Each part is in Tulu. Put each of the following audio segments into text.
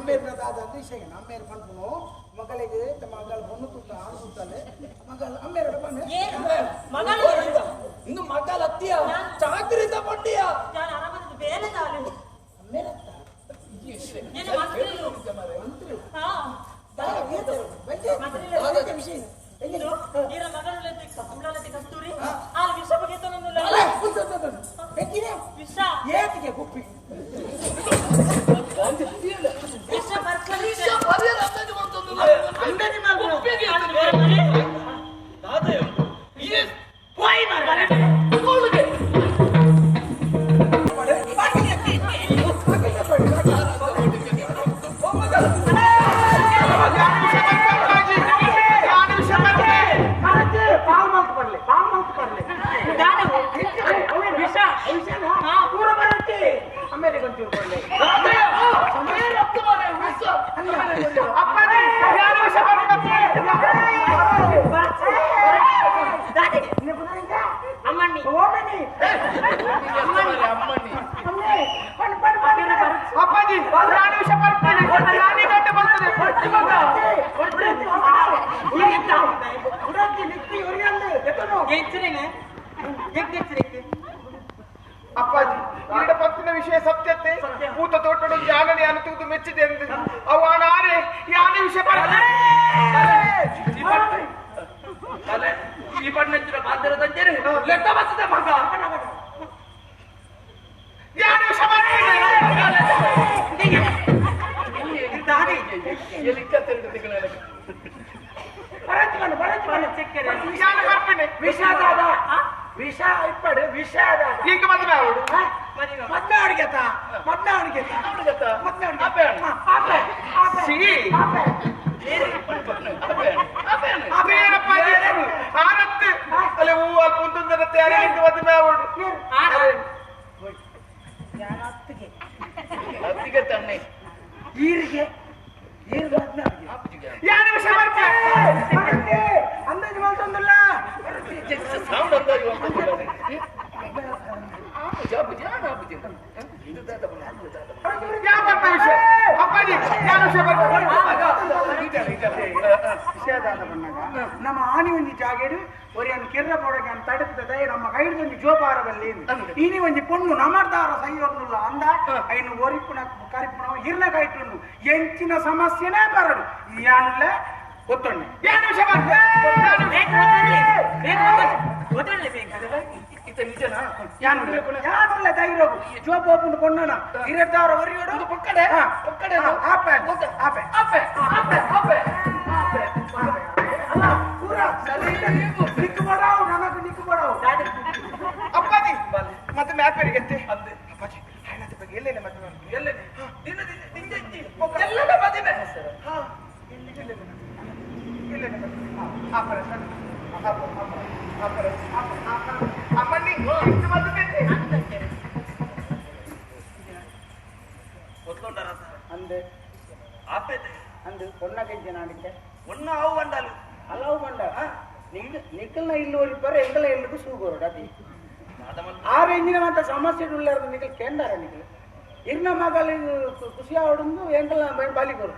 ಅಮ್ಮೇರ್ನ ದಾದ ಅಂತ ವಿಷಯ ಅಮ್ಮೇರ್ ಪನ್ಪುನು ಮಗಳಿಗೆ ಮಗಳ ಬೊಣ್ಣು ತುತ್ತ ಆನು ತುತ್ತಲೆ ಮಗಳ ಅಮ್ಮೇರ ಬನ್ನಿ ಮಗಳ ಇನ್ನು ಮಗಳ ಅತ್ತಿಯ ಚಾಕರಿತ ಪಟ್ಟಿಯ ನಾನು ಅರಮನೆದ ಬೇಲೆ ದಾಲು ಅಮ್ಮೇರತ್ತ ಏನು ಮಂತ್ರಿಲು ಮಂತ್ರಿ ಹಾ ದಾದ ಮಂತ್ರಿಲು ದಾದ ವಿಷಯ ಈರ ಮಗಳಲ್ಲತಿ ಕಮಲಲತಿ ಕಸ್ತೂರಿ ಆ ವಿಷ ಬಗ್ಗೆ ತನನ್ನುಲ್ಲ ಬೆಕ್ಕಿನೆ ವಿಷ ಏತಿಗೆ ಗುಪ್ಪಿ ವಿಷ ಬರ್ಕಲಿ ವಿಷ ಪರಿಯರ ಅಂದಾಜು ಬಂತೊಂದು ಅಂದಾಜು ಮಾಡ್ಬೋದು. ಗುಪ್ಪಿಗೆ ದಾದ ಈ ಹೋಯ್ ಮಾರ್ರೆ ತಗೊಳ್ಳುಗೆ ವಿಷ ಪೂರ ಬರತ್ತೆ ಆಮೇಲೆ ಗೊಂಚೂರು ಕೊಡ್ಲಿ ಅಮ್ಮಣ್ಣಿ ಓಮನಿ ಅಮ್ಮಣ್ಣಿ ಅಮ್ಮೆ ಪಣ್ ಪಣ್ ಪಣ್ ಅಪ್ಪಾಜಿ ರಾಣಿ ವಿಷ ಬರ್ತಾನೆ ರಾಣಿ ಗಂಟೆ ಬರ್ತದೆ ಉಡತ್ತಿ ನಿತ್ತಿ ಉರಿಯಂದು ಎತ್ತನು ಗೆಜ್ಜರೇನೆ ಗೆಜ್ಜೆಚ್ಚರಿಕೆ ಅಪ್ಪಾಜಿ ಇರಡ ಪತ್ತಿನ ವಿಷಯ ಸತ್ಯತೆ ಪೂತ ತೋಟಡು ಜಾನನಿ ಅನುತುವುದು ಮೆಚ್ಚಿದೆ ಎಂದು ಅವ ನಾರೆ ಯಾನೆ ವಿಷ ಬರ್ತಾನೆ ಈ ಪಣ್ಣೆಚ್ಚಿನ ಪಾತ್ರ ತಂಜೇನೆ ಲೆಕ್ಕ ಬರ್ತದೆ ಮಗ ಯಾನೆ ವಿಷ ಬರ್ತಾನೆ ಬರತ್ಕೊಂಡು ಬರತ್ಕೊಂಡು ಚೆಕ್ಕರೆ ಯಾನೆ ಬರ್ಪೇನೆ ವಿಷಾದಾದ ವಿಷ ಇಪ್ಪಡು ವಿಷಾದಾದ ಈಗ ಮದುವೆ ಆವಡು ಮದುವೆ ಮದ್ವೆ ಅಡಿಗೆತ ಮದ್ವೆ ಅಡಿಗೆತ ಮದ್ವೆ ಆಪೆ. ಅಡಿಗೆ ಆಪೆ ಆಪೆ ಸಿ. ಆಪೆ ಅದೇನಪ್ಪಾಜಿ ಆರತ್ತೆ ಅಲ್ಲಿ ಹೂವು ಅಲ್ಲಿ ಮುಂದೊಂದರತ್ತೆ ಯಾರೇ ಇಂದು ಮದುವೆ ಆವಡು ಯಾನತ್ತಿಗೆ ಅತ್ತಿಗೆ ತಣ್ಣೆ ಈರಿಗೆ ಈರಿಗೆ ಮದ್ವೆ ಅಡಿಗೆ ಯಾನೆ ವಿಷ ಬರ್ಪೆ ಬರತ್ತೆ ಅಂದಾಜು ಮಾಡ್ತಂದಿಲ್ಲ ಸೌಂಡ್ ಅಂದಾಜು ಯಾ ಬರ್ಪೆ ವಿಷ ಅಪ್ಪಾಜಿ ಯಾನೆ ವಿಷ ಬರ್ಪೆ ವಿಷಯದಾದ ಬಣ್ಣಗ ನಮ್ಮ ಆನಿ ಒಂಜಿ ಜಾಗೆಡು ಒರಿಯನ್ ಕಿರ್ರ ಪೊಡಗೆ ಅಂತ ತಡೆದ ನಮ್ಮ ಕೈಡ್ದೊಂಜಿ ಜೋಪಾರ ಬಲ್ಲಿ ಇನಿ ಒಂಜಿ ಪೊಣ್ಣು ನಮರ್ದಾರ ಸೈಯೋರ್ನುಲ್ಲ ಅಂದ ಐನು ಒರಿಪುನ ಕರಿಪುನ ಹಿರ್ನ ಕೈಟುಂಡು ಎಂಚಿನ ಸಮಸ್ಯೆನೇ ಬರಡು ಯಾನುಲ್ಲ ಗೊತ್ತೊಣ್ಣೆ ಯಾನೆ ವಿಷ ಬರ್ಪೆ ಬೇಗ ಒತ್ತಡಲಿ ಬೇಗ ಒತ್ತಡಲಿ ಬೇಗ ನಿಜನಾ ಯಾನುಲ್ಲ ಯಾನುಲ್ಲ ಧೈರ್ಯಗು ಜೋಪೋಪುಂಡು ಪೊಣ್ಣನ ಹಿರದ್ದಾರ ಒರಿಯೋಡು ಪೊಕ್ಕಡೆ ಹಾ. ಪೊಕ್ಕಡೆ ಹಾ, ಆಪೆ ಆಪೆ ಆಪೆ ಆಪೆ ಆಪೆ ಆಪೆ ಅಲ್ಲ ಪೂರ ನಿಕ್ಕು ಬಡಾವು ನನಗೆ ನಿಕ್ಕು ಬಡಾವು ಅಪ್ಪಾಜಿ ಮತ್ತೆ ಮ್ಯಾಪೇರಿಗತ್ತೆ ಅಂದೆ ಅಪ್ಪಾಜಿ ಹಣದ ಬಗ್ಗೆ ಎಲ್ಲೇನೆ ಮದುವೆ ಮಾಡ್ಬೇಕು? ಎಲ್ಲನೆ ದಿನ ದಿನ ದಿನ ಎಲ್ಲನೆ ಮದುವೆ ಹಾ ಎಲ್ಲೇನೆ ಎಲ್ಲೇನೆ ಮದುವೆ? ಹಾ, ಆ ಪರ ಸಣ್ಣ. ಆ ಪರ, ಆ ಪರ, ಆ ಪರ, ಆ ಪರ, ಆ ಪರ. ಅಮ್ಮಣ್ಣಿ ಇದು ಮದುವೆ ಒತ್ಕೊಂಡಾರ ಅಂದೆ ಆಪೆತೆ ಅಂದು ಪೊಣ್ಣ ಕೆಂಚ ನಾಡಿದ್ದೆ ಒನ್ನ ಆವು ಬಂಡಾಲು ಅಲವು ಬಂಡ ನಿಕ್ಕಲ್ನ ಇಲ್ಲು ಒರಿಪರ ಎಂಗಲ ಇಲ್ಲುಕು ಸೂಗೋರು ಅದಿ ಆ ರೇಂಜಿನ ಅಂತ ಸಮಸ್ಯೆ ಉಳ್ಳಾರ್ದು ನಿಕ್ಕಲ್ ಕೇಂದಾರ ನಿಕ್ಕಲ್ ಇರ್ನ ಮಗಲ್ ಖುಷಿ ಆವಡುಂದು ಎಂಗಲ ಬಲಿ ಕೊರು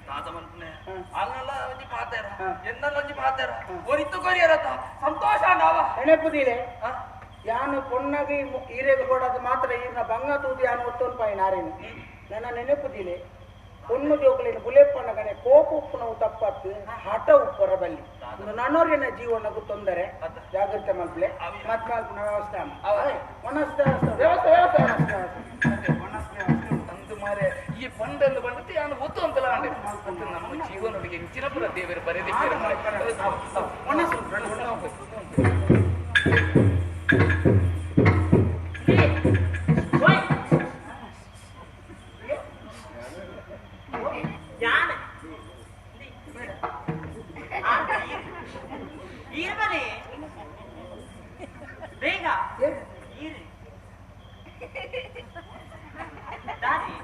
ತಾತ ಮಲ್ಪನೆ ಹಾ. ಅಲ್ನಲ್ಲ ಒಂಜಿ ಪಾತೆರ ಹಾ. ಎನ್ನಲ್ಲ ಒಂಜಿ ಪಾತೆರ ಒರಿತು ಕೊರಿಯರತ ಸಂತೋಷ ನಾವ ನೆನಪುದಿಲೆ ಹಾ? ಯಾನು ಪೊಣ್ಣಗೆ ಈರೆಗೆ ಕೊಡೋದು ಮಾತ್ರ ಈರ್ನ ಬಂಗ ತೂದು ಯಾನು ಒತ್ತೊಂದು ಪಾಯಿ ನಾರೇನು ನನ್ನ ನೆನಪುದಿಲೆ ಪೊಣ್ಣು ಜೋಕುಲಿನ ಬುಲೆಪ್ಪನ ಗಣೆ ಕೋಪ ಉಪ್ಪುನವು ತಪ್ಪತ್ತು ಹಠ ಉಪ್ಪರ ಬಲ್ಲಿ ಒಂದು ನನೋರಿನ ಜೀವನಕ್ಕೂ ತೊಂದರೆ ಜಾಗ್ರತೆ ಮಲ್ಪಲೆ ಮತ್ ಮಲ್ಪುನ ವ್ಯವಸ್ಥೆ ಒಣಸ್ ವ್ಯವಸ್ಥೆ, ವ್ಯವಸ್ಥೆ. ವ್ಯವಸ್ಥೆ ಅಂದು ಮಾರೆ ಈ ಪಂಡಂದು ಬಂದದ್ದು ಯಾನು ಒತ್ತು ಅಂತಲ ಅಂಡೆ ಮತ್ತು ನಮ್ಮ ಜೀವನೊಳಗೆ ಇಂಚಿನ ಪುರ ದೇವರು ಬರೆದಿದ್ದಾರೆ ಮಾರೆ. ಒಣಸು ಹೋಯ್ ಯಾನೆ ಈರ್ಬನೆ ಬೇಗ ಈರು ದಾರಿ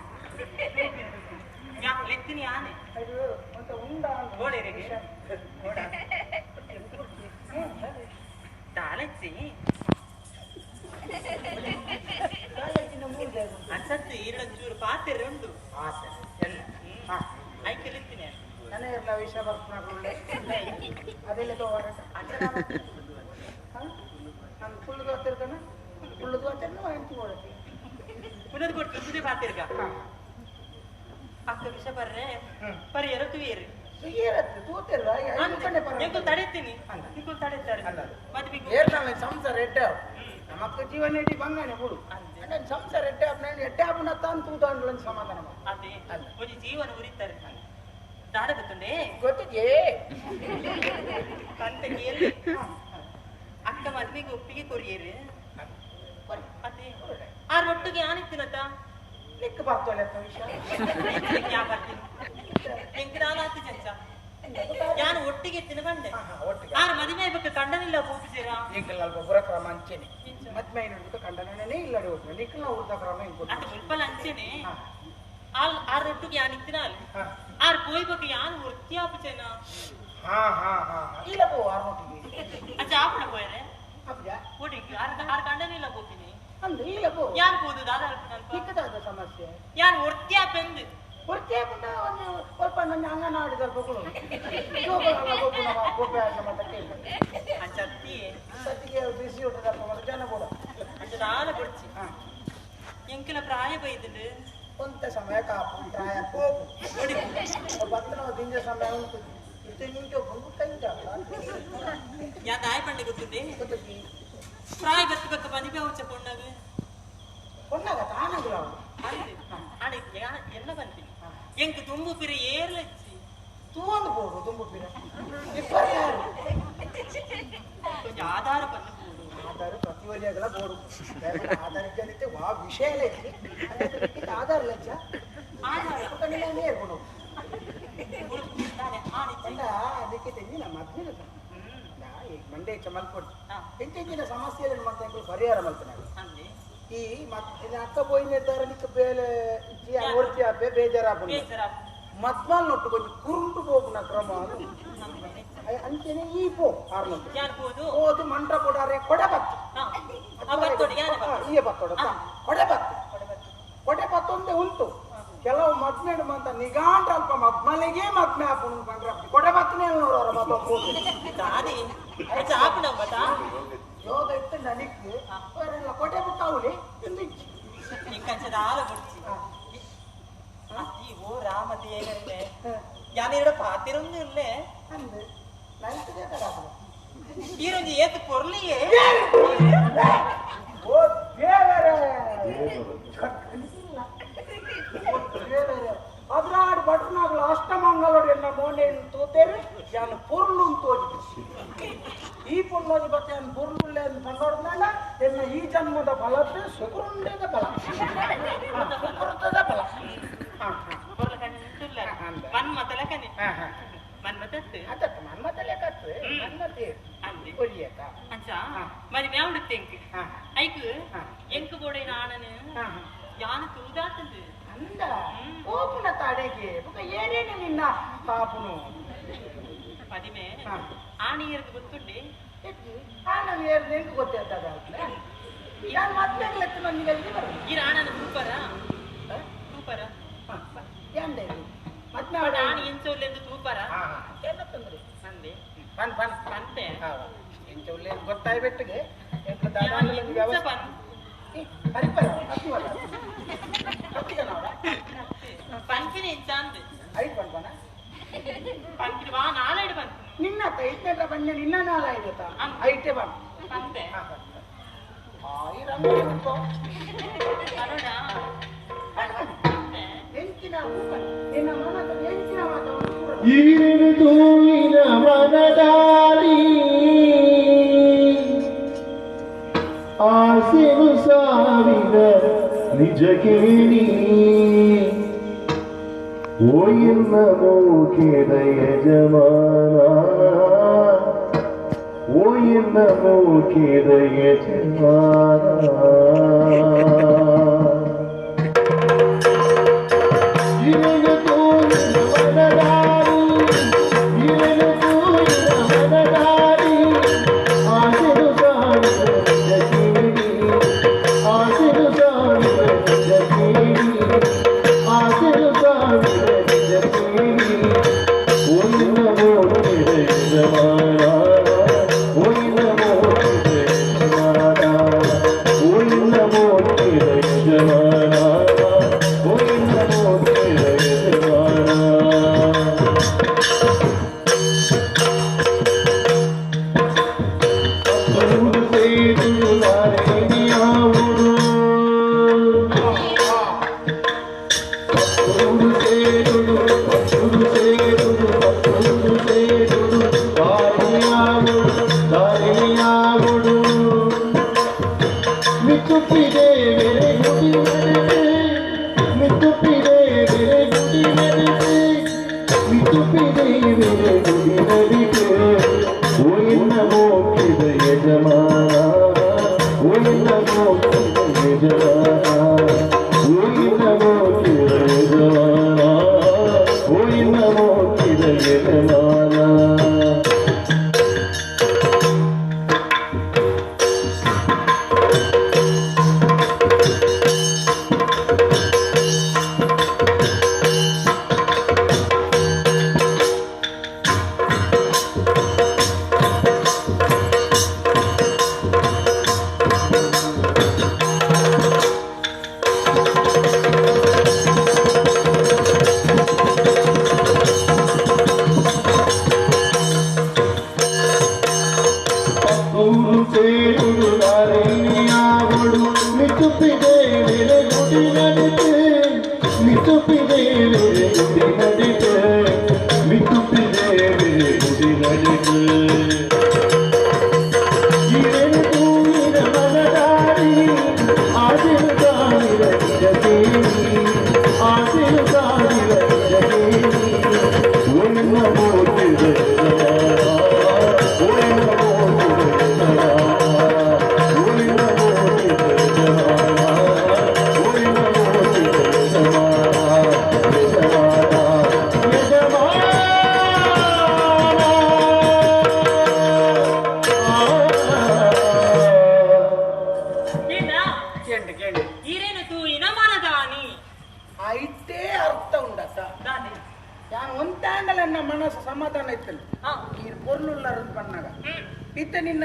ಲೆತ್ತಿನಿ ಆನೆ ಅದು ಮತ್ತೆ ಉಂಡ ಗೋಳೆರಿಗೆ ದಾಲಚ್ಚಿ ಅನ್ಸತ್ತು ಈರೊಂಚೂರು ಪಾತ್ರೆ ಉಂಟು ಆಸೆ ಎಲ್ಲ. ಇಲ್ಲ ವಿಷ ಬರ್ಪುನಕುಂಡೆ ಅದೆಲ್ಲ ತೋವರ ನಾನು ಕುಳ್ಳುದು ಹತ್ತಿರ್ಕಣ ಕುಳ್ಳುದು ಹತ್ತಿರ ಎಂಚು ಕೊಡತಿ ಕುಲದ ಕೊಟ್ಟು ಸುದೇ ಪಾತಿರ್ಗ ಅಕ್ಕ ವಿಷ ಬರ್ರೆ ಪರಿಯರ ತುವಿಯರು ಏರತ್ತು ತೂತಿರ್ವ ಎಂಕು ತಡೆತೀನಿ ನಿಂಕು ತಡೆತಾರೆ ಮತ್ತೆ ಸಂಸಾರ ಎಡ್ಡೆ ನಮಕ್ಕ ಜೀವನ ಇಡೀ ಬಂಗಾನೆ ಬಿಡು ಸಂಸಾರ ಎಡ್ಡೆ ಎಡ್ಡೆ ಆಪುನ ತಾನು ತೂತಾಂಡ್ಲ ಸಮಾಧಾನ ಅದೇ ಒಂಜಿ ಜೀವನ ಉರಿತಾರೆ ದಾದ ಗೊತ್ತುಂಡೆ ಗೊತ್ತಿಗೆ ಅಂತ ಕೇಳಿ ಅಕ್ಕ ಮದ್ವೆಗೆ ಒಪ್ಪಿಗೆ ಕೊರಿಯರು ಅದೇ ಆ ರೊಟ್ಟಿಗೆ ಆನಿತ್ತಿನತ್ತ ನಿಕ್ಕ ಬರ್ತೋಲೆ ವಿಷಯ ಯಾ ಬರ್ತೀನಿ ಎಂಕ್ ನಾನು ಆತು ಚಂಚ ಯಾನು ಒಟ್ಟಿಗೆ ಎತ್ತಿನ ಬಂದೆ ಆರು ಮದುವೆ ಬೇಕು ಕಂಡನಿಲ್ಲ ಪೂಪಿಸಿರ ಈಗಲ್ಲ ಅಲ್ಪ ಬುರ ಕ್ರಮ ಅಂಚೇನೆ ಮದ್ವೆ ನೋಡ್ಬೇಕು ಕಂಡನೇ ಇಲ್ಲ ಹೋಗ್ಬೇಕು ನಿಕ್ಕಲ್ಲ ಊರ್ದ ಕ್ರಮ ಇಂಕು ಅದು ಮುಲ್ಪಲ ಅಂಚೇನೆ ಆಲ್ ಆರು ರೊಟ್ಟಿಗೆ ಯಾನ್ ಇತ್ತಿನ ಅಲ್ಲಿ ಆರು ಪೋಯ್ಬೇಕು ಯಾನ್ ವೃತ್ತಿ ಆಪುಚೇನ ಹಾ ಹಾ ಹಾ ಇಲ್ಲ ಪೋ ಆರು ರೊಟ್ಟಿಗೆ ಅಚ್ಚ ಆಪಣ ಪೋಯರೆ ಅಪ್ಪ ಒಟ್ಟಿಗೆ ಆರು ಆರು ಕಂಡನಿಲ್ಲ ಪೋಪಿನಿ ಅಂದ್ರೆ ಇಲ್ಲ ಪೋ ಯಾನ್ ಪೋದು ದಾದ ಅಲ್ಪ ನಿಕ್ಕದಾದ ಸಮಸ್ಯೆ ಯಾನ್ ವೃತ್ತಿ ಆಪೆಂದು ವೃತ್ತಿ ಆಪುಂಡ ಒಂದು ಸ್ವಲ್ಪ ನನ್ನ ಅಂಗನವಾಡಿ ಸ್ವಲ್ಪ ಅಂಚತ್ತಿ ಸತ್ತಿಗೆ ಬಿಸಿ ಊಟದಪ್ಪ ಮತ್ತೆ ಜನ ಕೂಡ ಅಂಚ ದಾಲ ಕೊಡ್ಚಿ ಎಂಕಿನ ಪ್ರಾಯ ಬೈದುಂಡು కొంత ಸಮಯ ಕಾಪು ಪ್ರಾಯ పోపు ಬತ್ತನ ದಿಂಜ ಸಮಯ ಉಂಟು ಇತ್ತೆ ನಿಂಗೆ ಬಂದು ಕಂಜ ಯಾ ದಾಯ ಪಂಡೆ ಗೊತ್ತುಂಡೆ ಪ್ರಾಯ ಬತ್ತು ಬಕ್ಕ ಮದುವೆ ಉಚ್ಚ ಪೊಣ್ಣಗ ಪೊಣ್ಣಗ ತಾನಗುಲ ಅಡೆ ಎಲ್ಲ ಬಂತೀನಿ ಎಂಕ್ ತುಂಬು ಪಿರ ಏರ್ಲಚ್ಚಿ ತೂವೊಂದು ಪೋಡು ತುಂಬು ಪಿರ ಇಬ್ಬರು ಯಾರು కొంచెం ಆಧಾರ ಪನ್ను ಪೋಡು ಆಧಾರ ಪ್ರತಿ ಒಲಿಯಾಗಲ ಬೋಡು ಆಧಾರ ಇದ್ದಂತೆ ವಾ ವಿಷಯ ಲಚ್ಚಿ ಆಧಾರ ಲಚ್ಚ ಆಧಾರ ಕಣ್ಣಿನ ಏರ್ಕೊಂಡು ಆನಿಚ್ಚಿ ಅದಕ್ಕೆ ತೆಂಗಿನ ಮದ್ವಿನ ಮಂಡೆ ಚಮಲ್ಪೊಟ್ಟು ಎಂಟೆಂಚಿನ ಸಮಸ್ಯೆಗಳನ್ನು ಮತ್ತೆ ಎಂಕುಲು ಪರಿಹಾರ ಮಲ್ತನ ಅಂದೆ ಈ ಮತ್ತೆ ಅಕ್ಕ ಪೋಯಿನ ನಿಕ್ಕ ಬೇಲೆ ಒರ್ತಿ ಆಪೆ ಬೇಜಾರಾಪುಂಡು ಬೇಜಾರಾಪು ಮದ್ಮಾಲ್ ನೊಟ್ಟು ಕೊಂಚ ಕುರುಂಟು ಪೋಪುನ ಕ್ರಮ ಅಂಚೆನೆ ಈ ಪೋ ಆರ್ನೊಟ್ಟು ಯಾನ್ ಪೋದು ಹೋದು ಮಂಟ್ರ ಕೊಡಾರೆ ಕೊಡೆ ಬತ್ತು ಆ ಬತ್ತೊಡು ಯಾನ ಈಯ ಬತ್ತೊಡು ಕೊಡೆ ಬತ್ತು ಕೊಡೆ ಬತ್ತೊಂದೇ ಉಂಟು ಕೆಲವು ಮದ್ಮೇಡು ಮಂತ ನಿಗಾಂಟ ಅಲ್ಪ ಮದ್ಮಲೆಗೆ ಮದ್ಮೆ ಆಪುಂಡು ಪಂಡ್ರೆ ಕೊಡೆ ಬತ್ತನೇ ನೋಡೋರ ಮತ್ತ ದಾದಿ ಅಚ್ಚ ಆಪುನ ಬತ್ತಾ ಯೋಗ ಇತ್ತು ನನಗೆ ಅವರೆಲ್ಲ ಕೊಡೆ ಬಿಟ್ಟಾವುಲಿ ಎಂದು ಇಚ್ಚಿ ಇಂಕಂಚ ದಾಲ ಬುಡ್ಚಿ ಅತ್ತಿ ಓ ರಾಮ ದೇವರೇ ಯಾನ ಇರಡ ಪಾತಿರೊಂದು ಇಲ್ಲೇ ಅಂದು ನೈತದೇ ಈರೊಂಜಿ ಏತ್ ಪೊರ್ಲಿಯೇ ಓ ದೇವರೇ ಅದ್ರಾಡ್ ಭಟ್ನಾಗ್ಲ ಅಷ್ಟಮಂಗಲೋಡು ಎನ್ನ ಮೋನೆಯನ್ನು ತೂತೇರೆ ಯಾನು ಪೊರ್ಲು ತೋಜಿತು ಈ ಪೊರ್ಲೋಜಿ ಬತ್ತೆ ಯಾನು ಪೊರ್ಲುಳ್ಳೆ ಅಂತ ಪನ್ನೋಡ್ನಾಗ ಎನ್ನ ಈ ಜನ್ಮದ ಫಲತ್ತೆ ಸುಕುರುಂಡದ ಫಲ ಸುಕೃತದ ಫಲ ಮನ್ಮತಲಕನೆ ಮನ್ಮತತ್ತು ಅದಕ್ಕೆ ಮನ್ಮತಲೆಕತ್ತು ಮನ್ಮತೆ ಅಂದೆ ಒಳ್ಳೆಯತ ಅಂಚ ಮರಿ ಮ್ಯಾವುಡುತ್ತೆ ಎಂಕ್ ಐಕ್ ಎಂಕ್ ಬೋಡೈನ ಆಣನು ಯಾನ ತೂದಾತಂದು ಅಂದ ಓಪುನ ತಾಡೆಗೆ ಬುಕ ಏನೇನು ನಿನ್ನ ಪಾಪುನು ಮದಿಮೆ ಆಣಿ ಏರ್ದು ಗೊತ್ತುಂಡೆ ಆಣನು ಏರ್ದು ಎಂಕ್ ಗೊತ್ತಾಗ್ತದ ಯಾನ್ ಮದ್ವೆಗ್ಲೆತ್ತು ನನಗೆ ಅಲ್ಲಿ ಬರೋದು ಈ ಆಣನ ತೂಪರ ತೂಪರ ಯಾಂದೆ ಮದ್ವೆ ಆಣಿ ಎಂಚೋಲ್ಲೆಂದು ತೂಪರ ಏನ ತೊಂದ್ರೆ ಅಂದೆ ಪನ್ ಪನ್ ಪಂತೆ ಎಂಚೋಲ್ಲೆ ಗೊತ್ತಾಯ್ ಬೆಟ್ಟಿಗೆ ಎಂಕ್ ಎಂಚ ಪನ್ ಪರಿಪರ ಅತ್ತಿವಲ್ಲ ಅತ್ತಿಗನವರ ಪಂಕಿನ ಎಂಚ ಅಂದೆ ಐದು ಪನ್ಪನ ಪಂಕಿನ ವಾ ನಾಲೈಡು ಪನ್ಪುನು ನಿನ್ನ ಐದನೇಟ ಬಣ್ಣ ನಿನ್ನ ನಾಲೈದು ಐಟೆ ಬಣ್ಣ ಪಂತೆ ಆಯಿ ರಂಗೋಲಿ ಉಂಟು ಅರುಣ ಎಂಚಿನ ನಿನ್ನ ಮನದ ಎಂಚಿನ ಮಾತವನ್ನು ಈರಿನ ತೂಯಿನ ಮನದಾರಿ ಆಸೆನು ಸಾವಿನ ನಿಜ ಕೇಳಿ ಓ ಎನ್ನ ಮೋಕೆದ ಯಜಮಾನ ಓ ಎನ್ನ ಮೋಕೆದ ಯಜಮಾನ ಈರಿನ ತೂಯಿನ ಮನದಾರಿ ಈರಿನ ತೂಯಿನ ಮನದಾರಿ ಆಸೆನು ಸಾವಿನ ನಿಜ ಕೇಳಿ ಆಸೆನು ಸಾವಿನ ನಿಜ ಕೇಳಿ ಆಸೆನು ಸಾವಿನ ನಿಜ ಕೇಳಿ ಓ ದೇವಿರೆ ಗುಡಿ ನಡಿಕೆ ಓಯಿನ ಮೋಕ್ಷಿದ ಯಜಮಾನ ಓಯಿನ ಮೋಕ್ಷಿದ ಯಜಮಾನ ಓಯಿನ ಮೋಕ್ಷಿದ ಯಜಮಾನ ಓಯಿನ ಮೋಕ್ಷಿದ ಯಜಮಾನ. ಊರು ಸೇರುಡು ನಾರೇಣಿಯಾವಳು ಮಿತುಪಿದೇವಿರ ಗುಡಿ ನಡಿತೆ ಮಿತುಪಿದೇವಿರ ಗುಡಿ ನಡಿತೆ ಮಿತುಪಿದೇವಿರ ಗುಡಿ ನಡಿತೆ ಇರೆನು ತೂಯಿನ ಮನದಾರಿ ಆಸಿರು ಕಾಣಿರ ಜಗೇನಿ ಆಸಿರು ಕಾಣಿರ ಜಗೇನಿ ಒನ್ನ ಮೋತಿದೆ ಕೇಂಡು ಕೇಂಡು ಈರೇನು ತೂಯಿನ ಮನದಾನಿ ಐತೇ ಅರ್ಥ ಉಂಡತ್ತ ದಾನೆ ಯಾನ್ ಒಂತಾಂಡಲ ನನ್ನ ಮನಸ್ಸು ಸಮಾಧಾನ ಇತ್ತಲ್ಲ ಹಾ ಈ ಪೊರ್ಲುಲ್ಲಾರದು ಬಣ್ಣಗ ಇತ್ತ ನಿನ್ನ.